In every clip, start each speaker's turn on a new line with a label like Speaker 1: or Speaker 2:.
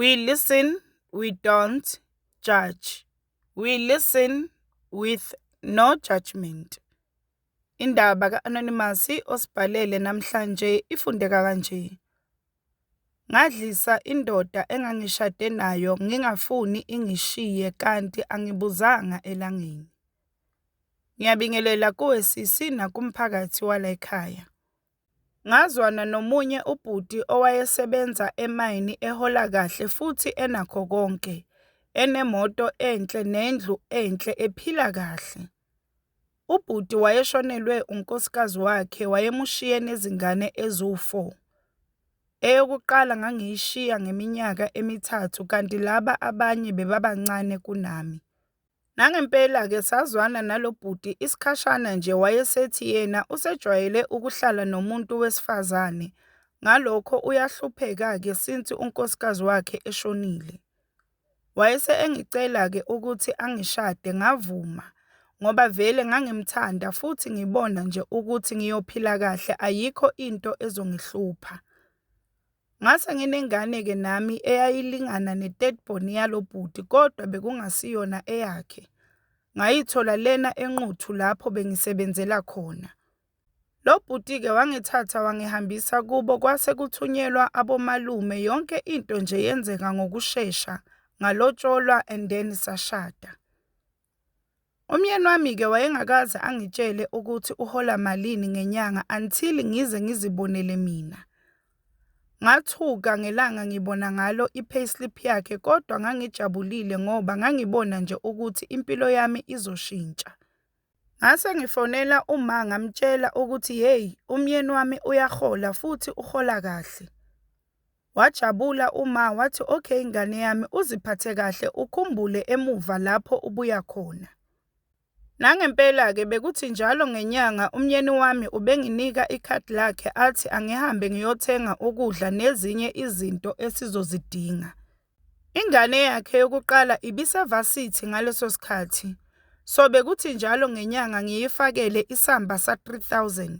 Speaker 1: We listen, we don't judge. We listen with no judgment. Indaba ka-Anonymous osibhalele namhlanje ifundeka kanje. Ngadlisa indoda engangishade nayo ngingafuni ingishiye kanti angibuzanga elangeni. Ngiyabingelela kuwe sisi nakumphakathi wala ekhaya. Ngazwana nomunye ubhuti owayesebenza emayini ehola kahle futhi enakho konke, enemoto enhle nendlu enhle ephila kahle. Ubhuti wayeshonelwe unkosikazi wakhe wayemushiye nezingane eziwu-4. Eyokuqala ngangiyishiya ngeminyaka emithathu kanti laba abanye bebabancane kunami. Nangempela-ke sazwana nalo bhuti isikhashana nje wayesethi yena usejwayele ukuhlala nomuntu wesifazane, ngalokho uyahlupheka-ke since unkosikazi wakhe eshonile. Wayese engicela-ke ukuthi angishade ngavuma, ngoba vele ngangimthanda futhi ngibona nje ukuthi ngiyophila kahle ayikho into ezongihlupha. Ngase nginengane-ke nami eyayilingana ne-third born yalo bhuti kodwa bekungasiyona eyakhe. Ngayithola lena eNquthu lapho bengisebenzela khona. Lo bhuti-ke wangithatha wangihambisa kubo kwase kuthunyelwa abomalume yonke into nje yenzeka ngokushesha ngalotsholwa and then sashada. Umyeni wami-ke wayengakaze angitshele ukuthi uhola malini ngenyanga until ngize ngizibonele mina. Ngathuka ngelanga ngibona ngalo i-payslip yakhe kodwa ngangijabulile ngoba ngangibona nje ukuthi impilo yami izoshintsha. Ngase ngifonela uma ngamtshela ukuthi hheyi umyeni wami uyahola futhi uhola kahle. Wajabula uma wathi okay ngane yami uziphathe kahle ukhumbule emuva lapho ubuya khona. Nangempela-ke bekuthi njalo ngenyanga umyeni wami ubenginika ikhadi lakhe athi angihambe ngiyothenga ukudla nezinye izinto esizozidinga. Ingane yakhe yokuqala ibisevasithi ngaleso sikhathi, so bekuthi njalo ngenyanga ngiyifakele isamba sa-3 000.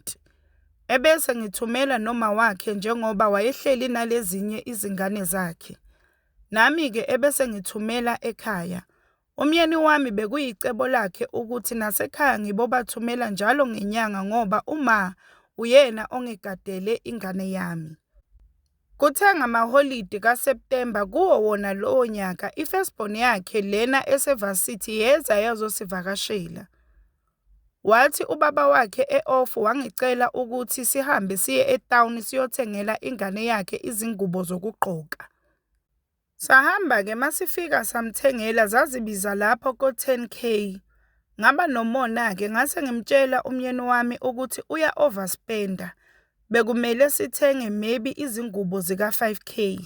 Speaker 1: Ebese ngithumela noma wakhe njengoba wayehleli nalezinye izingane zakhe. Nami-ke ebese ngithumela ekhaya. Umyeni wami bekuyicebo lakhe ukuthi nasekhaya ngibobathumela njalo ngenyanga ngoba uma uyena ongigadele ingane yami. Kuthe ngamaholidi kaSeptemba kuwo wona lowo nyaka i-first born yakhe lena esevasithi yeza yazosivakashela. Wathi ubaba wakhe e-off wangicela ukuthi sihambe siye e-town siyothengela ingane yakhe izingubo zokugqoka. Sahamba-ke masifika samthengela zazibiza lapho ko-10K. Ngaba nomona-ke ngase ngimtshela umyeni wami ukuthi uya-overspend-a, bekumele sithenge maybe izingubo zika-5K.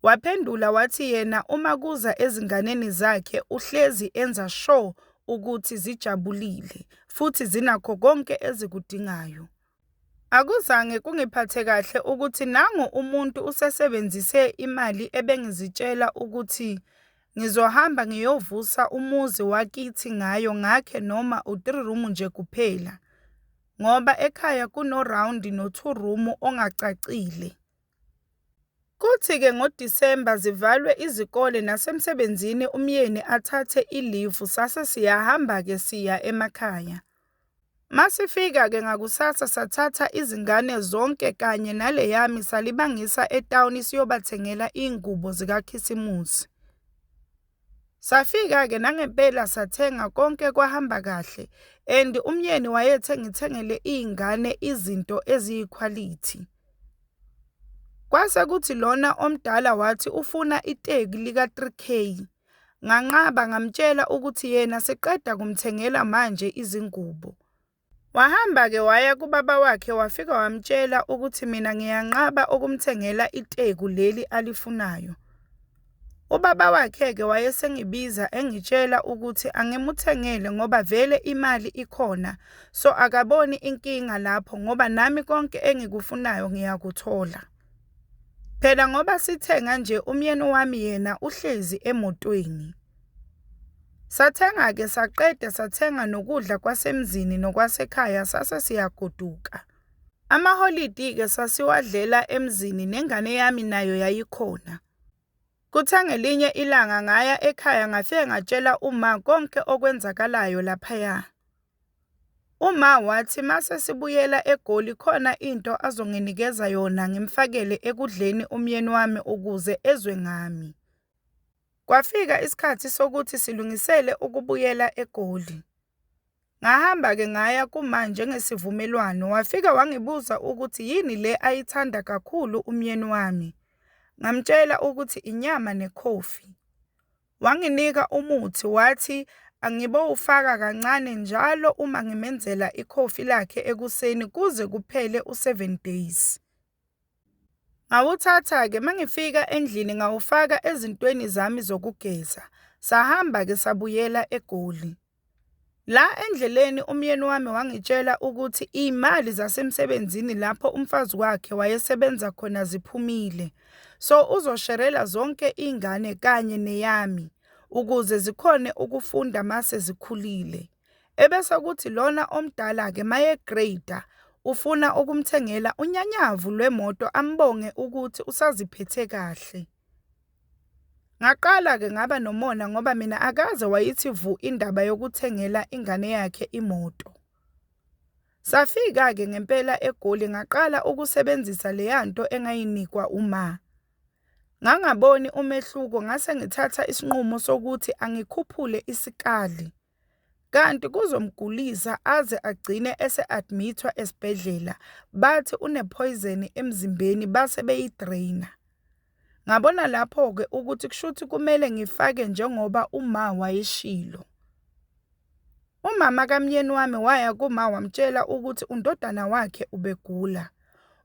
Speaker 1: Waphendula wathi yena uma kuza ezinganeni zakhe uhlezi enza sure ukuthi zijabulile futhi zinakho konke ezikudingayo. Akuzange kungiphathe kahle ukuthi nangu umuntu usesebenzise imali ebengizitshela ukuthi ngizohamba ngiyovusa umuzi wakithi ngayo ngakhe noma u-three room nje kuphela, ngoba ekhaya kuno-round no-two room ongacacile. Kuthi-ke ngoDisemba zivalwe izikole nasemsebenzini umyeni athathe ilivu sase siyahamba-ke siya emakhaya. Masifika-ke ngakusasa sathatha izingane zonke kanye nale yami salibangisa etawuni siyobathengela iy'ngubo zikaKhisimusi. Safika-ke nangempela sathenga konke kwahamba kahle and umyeni wayethe ngithengele iy'ngane izinto eziyikhwalithi. Kwase kuthi lona omdala wathi ufuna iteki lika-3K. Nganqaba ngamtshela ukuthi yena siqeda kumthengela manje izingubo. Wahamba-ke waya kubaba wakhe wafika wamtshela ukuthi mina ngiyanqaba ukumthengela iteku leli alifunayo. Ubaba wakhe-ke wayesengibiza engitshela ukuthi angimuthengele ngoba vele imali ikhona, so akaboni inkinga lapho ngoba nami konke engikufunayo ngiyakuthola. Phela ngoba sithenga nje umyeni wami yena uhlezi emotweni. Sathenga-ke saqeda sathenga nokudla kwasemzini nokwasekhaya sase siyagoduka. Amaholidi-ke sasiwadlela emzini nengane yami nayo yayikhona. Kuthe ngelinye ilanga ngaya ekhaya ngafike ngatshela uma konke okwenzakalayo laphaya. Uma wathi mase sibuyela eGoli khona into azonginikeza yona ngimfakele ekudleni umyeni wami ukuze ezwe ngami. Kwafika isikhathi sokuthi silungisele ukubuyela eGoli. Ngahamba-ke ngaya kuma njengesivumelwano, wafika wangibuza ukuthi yini le ayithanda kakhulu umyeni wami. Ngamtshela ukuthi inyama nekhofi. Wanginika umuthi wathi angibowufaka kancane njalo uma ngimenzela ikhofi lakhe ekuseni kuze kuphele u-7 days. Ngawuthatha-ke mangifika endlini ngawufaka ezintweni zami zokugeza. Sahamba-ke sabuyela eGoli. La endleleni umyeni wami wangitshela ukuthi iy'mali zasemsebenzini lapho umfazi wakhe wayesebenza khona ziphumile. So uzosherela zonke iy'ngane kanye neyami ukuze zikhone ukufunda mase zikhulile. Ebese kuthi lona omdala-ke maye-grade-a ufuna ukumthengela unyanyavu lwemoto ambonge ukuthi usaziphethe kahle. Ngaqala-ke ngaba nomona ngoba mina akaze wayithi vu indaba yokuthengela ingane yakhe imoto. Safika-ke ngempela eGoli ngaqala ukusebenzisa leya nto engayinikwa uma. Ngangaboni umehluko ngase ngithatha isinqumo sokuthi angikhuphule isikali. Kanti kuzomgulisa aze agcine ese-admit-wa esibhedlela, bathi une-poison emzimbeni base beyi-drain-a. Ngabona lapho-ke ukuthi kushuthi kumele ngifake njengoba uma wayeshilo. Umama kamyeni wami waya kuma wamtshela ukuthi undodana wakhe ubegula.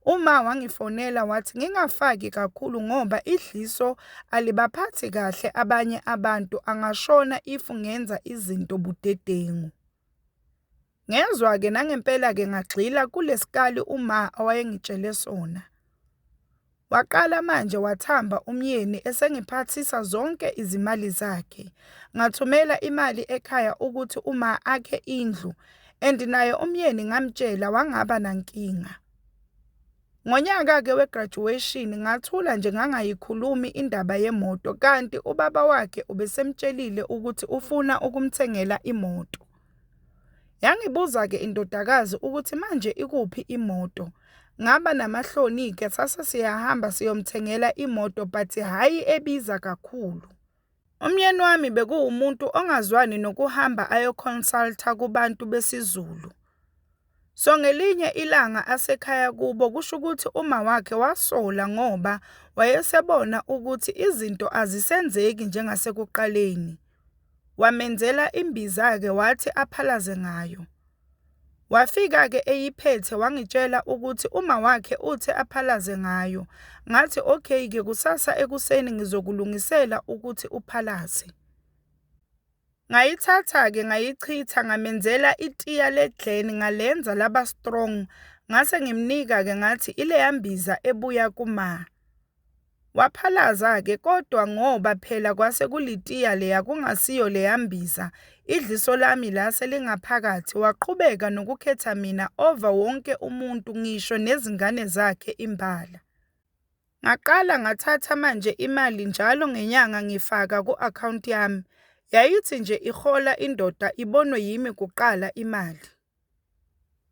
Speaker 1: Uma wangifonela wathi ngingafaki kakhulu ngoba idliso alibaphathi kahle abanye abantu, angashona if ngenza izinto budedengu. Ngezwa-ke nangempela-ke ngagxila kulesikali uma awayengitshele sona. Waqala manje wathamba umyeni esengiphathisa zonke izimali zakhe. Ngathumela imali ekhaya ukuthi uma akhe indlu and naye umyeni ngamtshela wangaba nankinga. Ngonyaka-ke we-graduation ngathula nje ngangayikhulumi indaba yemoto kanti ubaba wakhe ubesemtshelile ukuthi ufuna ukumthengela imoto. Yangibuza-ke indodakazi ukuthi manje ikuphi imoto. Ngaba namahloni-ke, sase siyahamba siyomthengela imoto but hhayi ebiza kakhulu. Umyeni wami bekuwumuntu ongazwani nokuhamba ayo-consult-a kubantu besiZulu. So ngelinye ilanga asekhaya kubo kusho ukuthi uma wakhe wasola ngoba wayesebona ukuthi izinto azisenzeki njengasekuqaleni. Wamenzela imbiza-ke wathi aphalaze ngayo. Wafika-ke eyiphethe wangitshela ukuthi uma wakhe uthe aphalaze ngayo. Ngathi okay-ke kusasa ekuseni ngizokulungisela ukuthi uphalaze. Ngayithatha-ke ngayichitha ngamenzela itiya le-Glen ngalenza laba strong, ngase ngimnika-ke ngathi ileya mbiza ebuya kuma. Waphalaza-ke kodwa ngoba phela kwase kulitiya leya kungasiyo leya mbiza, idliso lami lase lingaphakathi, waqhubeka nokukhetha mina over wonke umuntu ngisho nezingane zakhe imbala. Ngaqala ngathatha manje imali njalo ngenyanga ngifaka ku-akhawunti yami. Yayithi nje ihola indoda ibonwe yimi kuqala imali.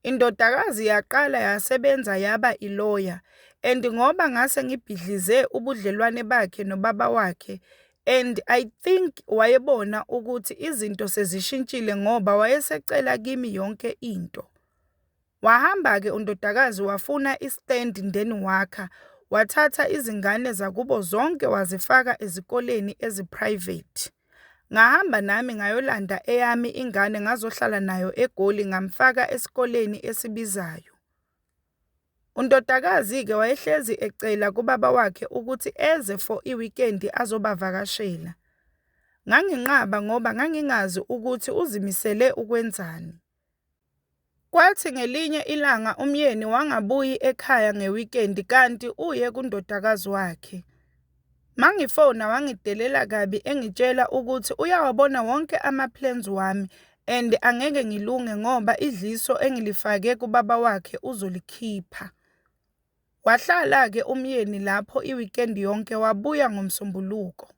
Speaker 1: Indodakazi yaqala yasebenza yaba iloya and ngoba ngase ngibhidlize ubudlelwane bakhe nobaba wakhe and I think wayebona ukuthi izinto sezishintshile ngoba wayesecela kimi yonke into. Wahamba-ke undodakazi wafuna i-stand then wakha, wathatha izingane zakubo zonke wazifaka ezikoleni ezi-private. Ngahamba nami ngayolanda eyami ingane ngazohlala nayo eGoli ngamfaka esikoleni esibizayo. Undodakazi-ke wayehlezi ecela kubaba wakhe ukuthi eze for i-weekend azobavakashela. Nganginqaba ngoba ngangingazi ukuthi uzimisele ukwenzani. Kwathi ngelinye ilanga umyeni wangabuyi ekhaya nge-weekend kanti uye kundodakazi wakhe. Mangifona wangidelela kabi engitshela ukuthi uyawabona wonke ama-plans wami and angeke ngilunge ngoba idliso engilifake kubaba wakhe uzolikhipha. Wahlala-ke umyeni lapho i-weekend yonke wabuya ngoMsombuluko.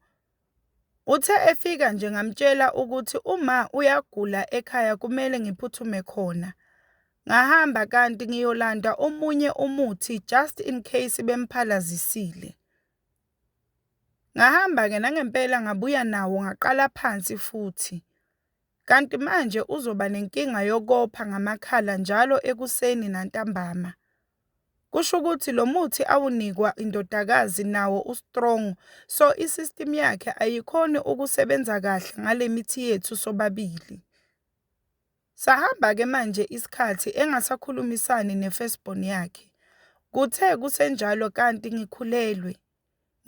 Speaker 1: Uthe efika nje ngamtshela ukuthi uma uyagula ekhaya kumele ngiphuthume khona. Ngahamba kanti ngiyolanda omunye umuthi just in case bemphalazisile. Ngahamba-ke nangempela ngabuya nawo ngaqala phansi futhi. Kanti manje uzoba nenkinga yokopha ngamakhala njalo ekuseni nantambama. Kusho ukuthi lo muthi awunikwa indodakazi nawo u-strong, so i-system yakhe ayikhoni ukusebenza kahle ngale mithi yethu sobabili. Sahamba-ke manje isikhathi engasakhulumisani ne-firstborn yakhe. Kuthe kusenjalo kanti ngikhulelwe.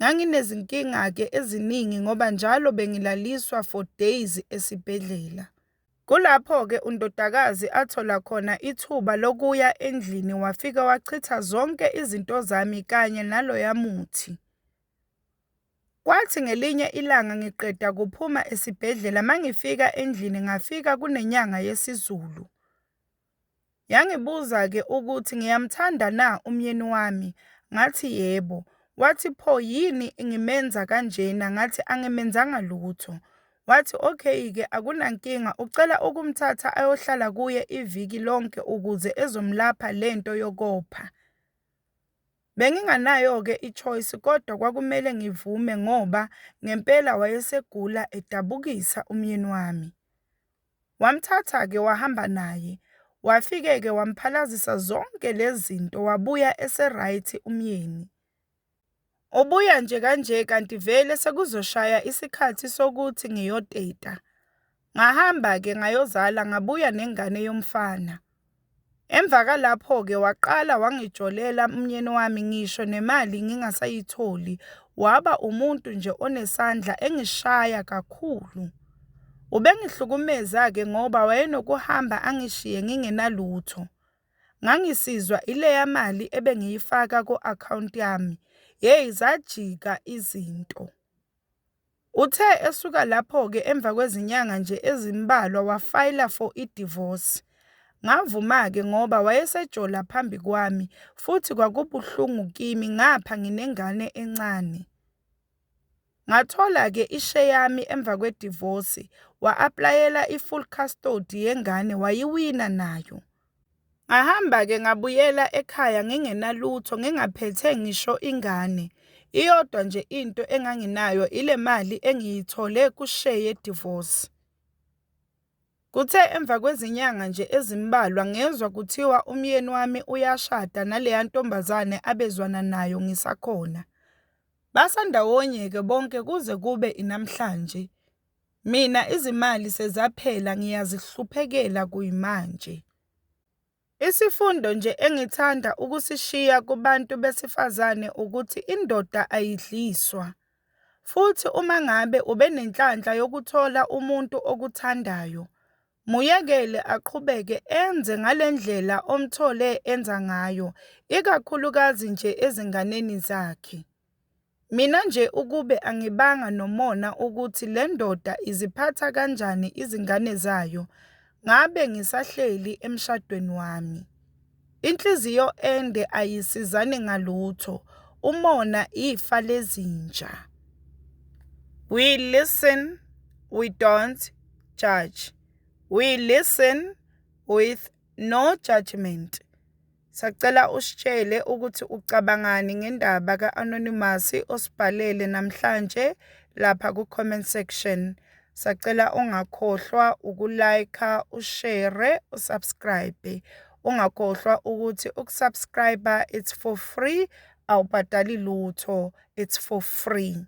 Speaker 1: Nganginezinkinga-ke eziningi ngoba njalo bengilaliswa for days esibhedlela. Kulapho-ke undodakazi athola khona ithuba lokuya endlini wafika wachitha zonke izinto zami kanye naloya muthi. Kwathi ngelinye ilanga ngiqeda kuphuma esibhedlela mangifika endlini ngafika kunenyanga yesiZulu. Yangibuza-ke ukuthi ngiyamthanda na umyeni wami, ngathi yebo. Wathi pho yini ngimenza kanjena, ngathi angimenzanga lutho. Wathi okay-ke akunankinga, ucela ukumthatha ayohlala kuye iviki lonke ukuze ezomlapha lento yokopha. Benginganayo-ke i-choice kodwa kwakumele ngivume ngoba ngempela wayesegula edabukisa umyeni wami. Wamthatha-ke wahamba naye, wafike-ke wamphalazisa zonke lezi zinto wabuya ese-right umyeni. Ubuya nje kanje kanti vele sekuzoshaya isikhathi sokuthi ngiyoteta. Ngahamba-ke ngayozala ngabuya nengane yomfana. Emva kalapho-ke waqala wangijolela umyeni wami ngisho nemali ngingasayitholi, waba umuntu nje onesandla engishaya kakhulu. Ubengihlukumeza-ke ngoba wayenokuhamba angishiye ngingenalutho. Ngangisizwa ileya mali ebengiyifaka ku-akhawunti yami. Yeyi zajika izinto. Uthe esuka lapho-ke emva kwezinyanga nje ezimbalwa wafayila for i-divorce. Ngavuma-ke ngoba wayesejola phambi kwami futhi kwakubuhlungu kimi ngapha nginengane encane. Ngathola-ke i-share yami emva kwe-divorce, wa-apply-ela i-full custody yengane wayiwina nayo. Ngahamba-ke ngabuyela ekhaya ngingenalutho ngingaphethe ngisho ingane. Iyodwa nje into enganginayo ile mali engiyithole ku-share ye-divorce. Kuthe emva kwezinyanga nje ezimbalwa ngezwa kuthiwa umyeni wami uyashada naleya ntombazane abezwana nayo ngisakhona. Basandawonye-ke bonke kuze kube inamhlanje. Mina izimali sezaphela ngiyazihluphekela kuyimanje. Isifundo nje engithanda ukusishiya kubantu besifazane ukuthi indoda ayidliswa. Futhi uma ngabe ube nenhlanhla yokuthola umuntu okuthandayo, muyekele aqhubeke enze ngale ndlela omthole enza ngayo, ikakhulukazi nje ezinganeni zakhe. Mina nje ukube angibanga nomona ukuthi le ndoda iziphatha kanjani izingane zayo, ngabe ngisahleli emshadweni wami. Inhliziyo ende ayisizani ngalutho, umona ifa lezinja. We listen, we don't judge. We listen with no judgment. Sacela usitshele ukuthi ucabangani ngendaba ka-Anonymous osibhalele namhlanje lapha ku-comment section. Sacela ungakhohlwa uku-like, u-share, u-subscribe. Ungakhohlwa ukuthi uku-subscribe it's for free, awubhadali lutho, it's for free.